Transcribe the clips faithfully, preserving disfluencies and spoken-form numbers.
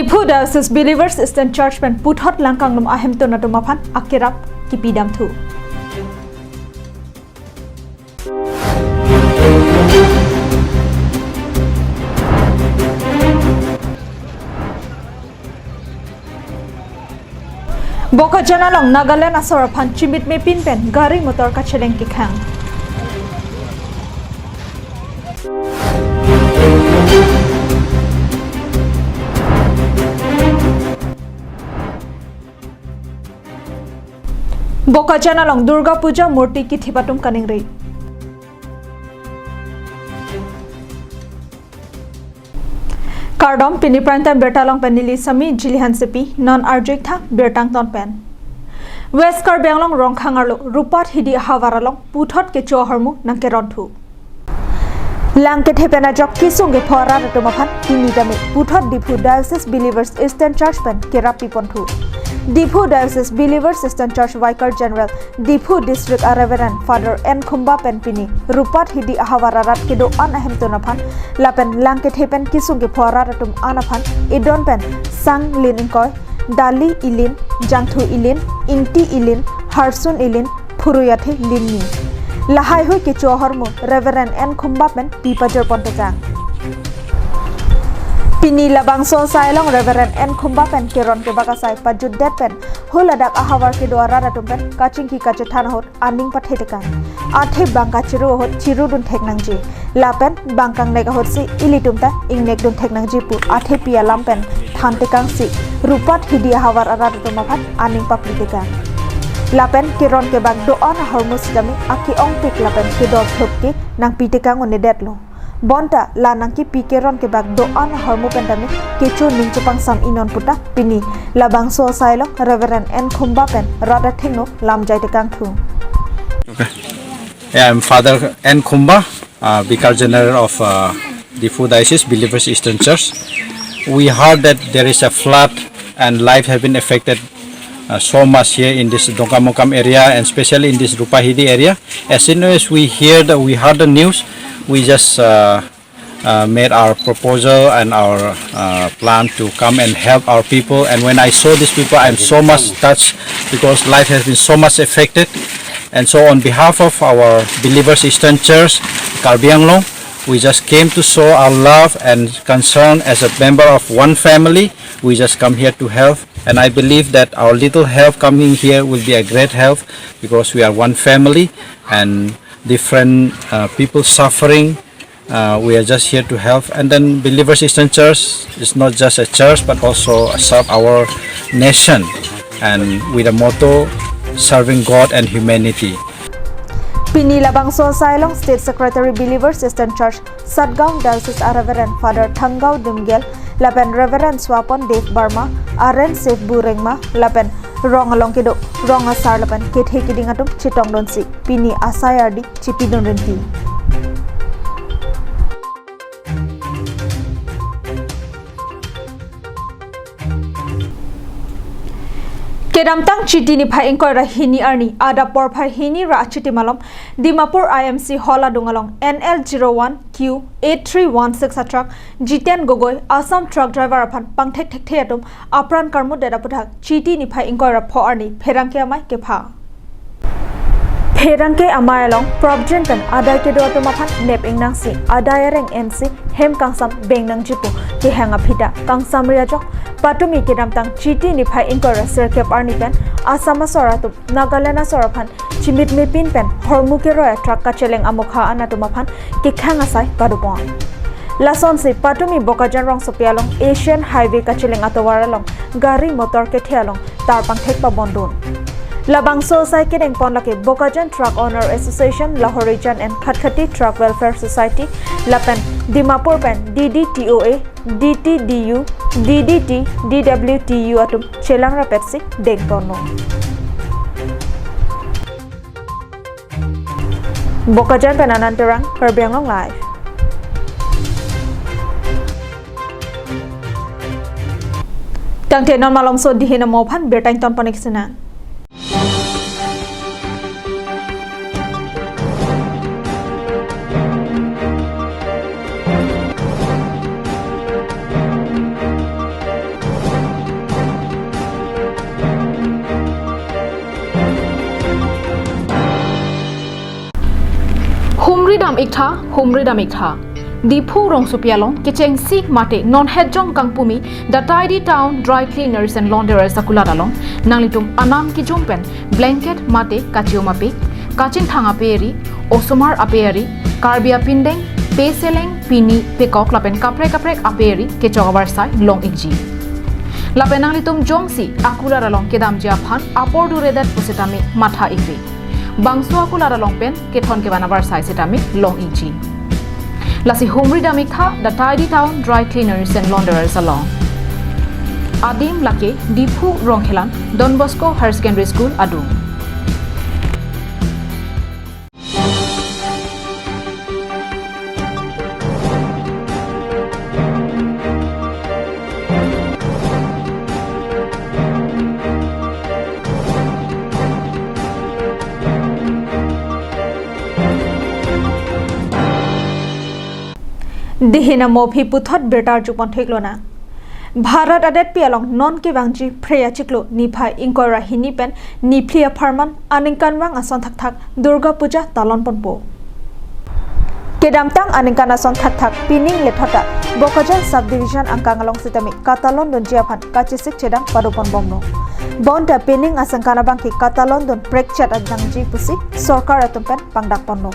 Diphu Diocese Believers Eastern Church pen puthot langkangdam ahemtun atum aphan akerap kipidamthu. Bokajan along Nagaland asor aphan chimitme pin pen gari motor kacheleng kekhang. Bokajan along Durga Puja murti kithip atum kaningri. Kardom, pini prime time birta along pen neli Sami Jili Hansepi, non arjuik tha birta angton pen. West Karbi Anglong Rongkhang arlo Rupat Hidi ahavar along puthot kecho ahormu nangkeronthu. Lang kethe pen ajok kesung kepho arat atum aphan pini tame puthot Diphu Diocese Believers Eastern Church pen kerap piponthu. Diphu Diocese Believers Eastern Church Vicar General Diphu District a Reverend Father N Khumba pen pini Rupat Hidi ahavar arat kedo-an ahemtun aphan lapen lang kethe pen kesung kepho arat atum an aphan idon pen Sang Lin Ingkoi, Dali Ilin, Jangthu Ilin, Ingti Ilin, Harsun Ilin, Phuruyathe Linni. Lahaihui kecho ahormu Reverend N Khumba pen pi pajirpon tekang. Pini labangso asai along Reverend N Khumba pen keron kebak asai pajutdet pen huladak ahavar kedo arat atum pen kachingki kachethan ahut aning pathe tekang. Athe bang kachiru ahut chirudun thek nangji. Lapen bang kangnek ahutsi ilitum ta ingnekdun thek nangji pu athepi alam pen than tekangsi Rupat Hidi ahavar arat atum aphan aning papli tekang. Lapen keron kebak do-an ahormu sitame ake-ongpik lapen kedorthop ke nangpi tekang un'edetlo. Bonta la nangkipi keron kebak do-an ahormu pen tame kecho ning chepangsam inon puta pini labangso asai along Reverend N Khumba pen rat athengno lamjai tekangthu. Okay. Yeah, I'm Father N Khumba, uh, Vicar General of uh, Diphu Diocese Believers Eastern Church. We heard that there is a flood and life have been affected uh, so much here in this Dongkamukam area and especially in this Rupat Hidi area. As soon as we hear the, we heard the news, we just uh, uh, made our proposal and our uh, plan to come and help our people. And when I saw these people, I'm so much touched because life has been so much affected. And so on behalf of our Believers Eastern Church, Karbi Anglong, we just came to show our love and concern as a member of one family. We just come here to help. And I believe that our little help coming here will be a great help because we are one family and different uh, people suffering. Uh, we are just here to help. And then Believers Eastern Church is not just a church but also serve our nation and with a motto serving God and humanity. Pini labangso asai along State Secretary Believers Eastern Church Satgaon Diocese a Reverend Father Thanggao Dimgel lapen Reverend Swapon Dev Barma, Aren Sef Burengma lapen rong along kedo rong asar lapen kethe kiding atum chetongdunsi pini asai ardi chipidun rinti. Kedamtang Chiti niphai ingkoi ra hini arni adap porphai hini ra achiti malom Dimapur I M C hall adung along N L zero one Q eight three one six a truck Jiten Gogoi Assam truck driver aphan pangthek thekthe atum apran karmutdet aputhak Chiti niphai ingkoi ra pho arni pherangke amei kepha. Pherangke amei along prapjin pen adai kedo atum aphan nep ingnangsi adai areng ensi hem kangsam beng nangji pu kehang aphi ta kangsam ri ajok patumi kedamtang Chiti niphai ingkoi ra sirkep arni pen Assam asor atum Nagaland asor aphan chimitme pin pen hormu keroi a truck kacheleng amokha an atum aphan kekhang asai padopon. Lasonsi patumi Bokajan rongsopi along Asian Highway kacheleng atovar along gari motor kethe along tar pangthek pabondun. Labangso asai kedengpon lake Bokajan Truck Owner Association, Lahorijan and Khatkhati Truck Welfare Society, lapen Dimapur pen D D T O A, D T D U, D D T, D W T U atum chelang rapetsi dengponlo. Bokajan pen Anand Terang, Karbi Anglong Live. Tangte non malomso dihin amo aphan birta ington panik sena. Iktha, humridam iktha. Diphu rongsopi along kechengsi mate non hetjong kangpumi The Tidy Town Dry Cleaners and Launderers akulat along nanglitum anam kijung pen blanket mate kachium ape, kachingthang ape eri, osomar ape eri, Karbi apindeng, peseleng, pini, pekok lapen kaprek kaprek ape eri kechok avarsai long ikji. Lapen nanglitum jongsi akulat along kedamji aphan apor duredet pusitame matha ikri. Bangso akulat along pen kethon kevan avarsai sitame long ikji. Lasi humridam iktha The Tidy Town Dry Cleaners and Launderers along. Adim lake Diphu Rongkhelan Don Bosco Higher Secondary School adung. Dihina mo aphi puthot birta arjupon theklonang. Bharat adetpi along non kevangji Phre achiklo niphai ingkoi ra hini pen niphli apharman aningkanvang ason thakthak Durga Puja talon ponpo. Kedamtang aningkan ason thakthak pining lethota Bokajan Subdivision angkang along sitame katalon dunji aphan kachesik chedam padopon bomlo. Bonta pining asangkan abangke katalon dun prekchet adangji pusi sorkar atum pen pangdak ponlo.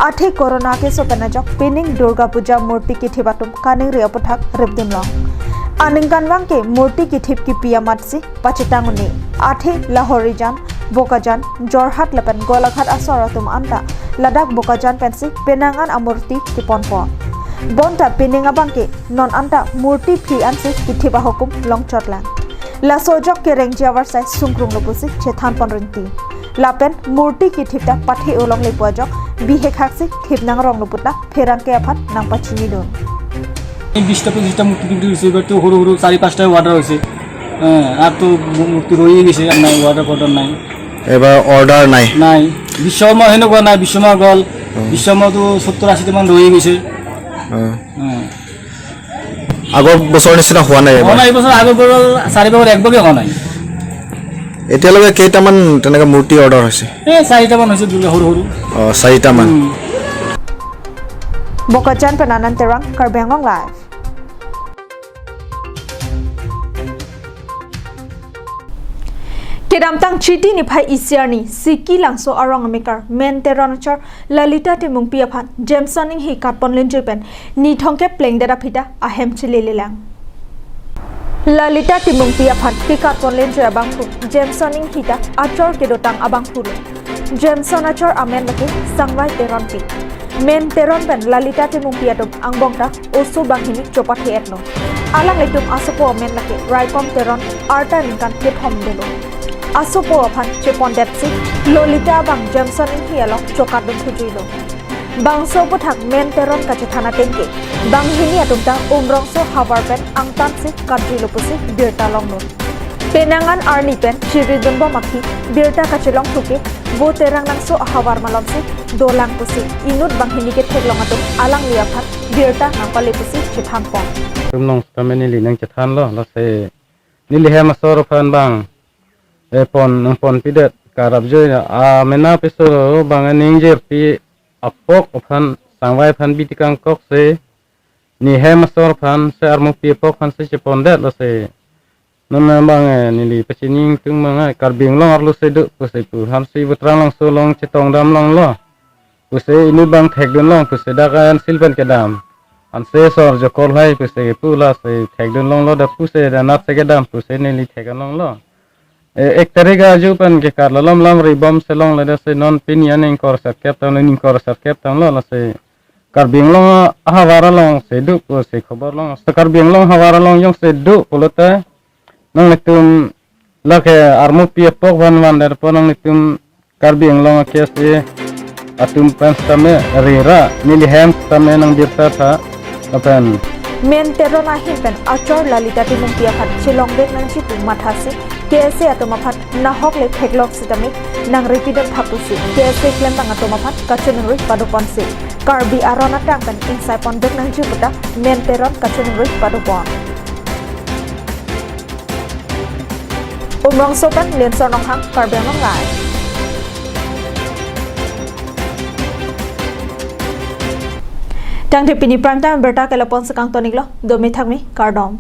Athe corona keso pen ajok pining Durga Puja murti kithip atum kaningri aputhak ripdunlong. Aningkanvang ke murti kithip kipi amatsi pachitang un-e. Athe Lahorijan, Bokajan, Jorhat lapen Golaghat asor atum anta ladak Bokajan pensi penang an amurti keponpo. Bonta pining abangke non anta murti phli ansi kithip ahukum longchotlang. Laso ajok kerengji avarsai sungkrunglo pusi chethanpon rinti. Lapen murti kithip ta pathe ulongle pu ajok bihek haksi thip nangronglo puta pherangke aphan nangpachinidun. এই বিশটা পঁচিশটা মূর্তি বিক্রি হয়েছে, এবার তো হুরু হুরু চারি পাঁচটা অর্ডার হয়েছে। হ্যাঁ, আর তো মূর্তি রয়েই গেছে, আর নাই, অর্ডার ফর্ডার নাই। এইবাৰ অৰ্ডাৰ নাই? নাই। বিশ্বকৰ্মা সেনেকুৱা নাই, বিশ্বকৰ্মা গ'ল। হুম। বিশ্বকৰ্মাতো সত্তৰ আশীটা মান ৰৈ গৈছে। হুম। হুম। আগৰ বছৰৰ নিচিনা হোৱা নাই হোৱা এইবাৰ? নাই, এইবছৰ আগৰ বছৰ চাৰি ভাগৰ এক ভাগে হোৱা নাই। এতিয়ালৈকে কেইটামান তেনেকে মূৰ্তি অৰ্ডাৰ হৈছে? এই চাৰিটামান হৈছে দুৰ্গা সৰু সৰু। অ, চাৰিটামান। উম। Bokajan pen Anand Terang, Karbi Anglong Live. Kedamtang Chiti niphai isi arni Siki Langso arong amekar Men Teron achor Lalita Timungpi aphan Jameson Inghi katpon lenjui pen ni thomkep plengdet aphi ta ahem chilelelang. Lalita Timungpi aphan kekatpon lenjui abangphu Jameson Inghi ta achor kedotang abangphulo. Jameson achor amen lake Sangvai Teronpi. Men Teron pen Lalita Timungpi atum angbong ta oso banghini chopathe-etlo. Alanglitum asopo amen lake Raikom Teron, arta ningkan kethom dolo. Asopo aphan chepondetsi Lalita abang Jameson Inghi along chokatdun thujuilo. Bangso aputhak Men Teron kachethan ateng ke banghini atum ta Umrongso havar pen angtansi katjuilo pusi birta longlo. Penang an arni pen chiridunbom aphi birta kachelong thuke Vo Terang Langso ahavar malomsi dolang pusi inut banghini ketheklong atum alangli aphan birta nangpale pusi chethanpon. Tum nong sitame neli nangchethanlo, lasi neli hem asor aphan bang, eh, pon, nangponpidet karap joi, amena piso bang ningje pi apok aphan Sangvai aphan biti kangkok si, ne hem asor aphan si armupi apok aphan si chepondet, lasi non bang, eh, neli pachini ingtung bang, eh, Karbi Anglong arlo si do pusi pu, aphansi Vo Terang Langso along chetongdam longlo pusi inut bang thekdun long pusi dak an sil pen kedam. Ansi sor jokor hai pusi pu, lasi thekdun longlo da pusi da natsi kedam pusi neli thek-an longlo. Eh, ek tarik arju pen ke karla lam lam ribom si longle, da si non pini an ingkoi ra sirkep tanglo, ingkoi ra sirkep tanglo, lasi Karbi Anglong ahavar along si do pusi khobor long. Si Karbi Anglong ahavar along jongsi do pulote nanglitum lake armupi apok van van derpo nanglitum Karbi Anglong akesi atum pen sitame rera, neli hem sitame nangbirta tha lapen Men Teron ahin pen achor Lalita Timungpi aphan chelongvek nangji pu mathasi K S A atum aphan nahok le theklok sitame nangripidun tha pusi K S A klembang atum aphan kachiningri padoponsi Karbi aron atang pen ingsaiponvek nangji puta Men Teron kachiningri padopon. Umrongso pen Lensor Ronghang, Karbi Anglong Live. Tangte pini Prime Time abirta ke lapu-an si kangton-iklo, dome thakme, kardom.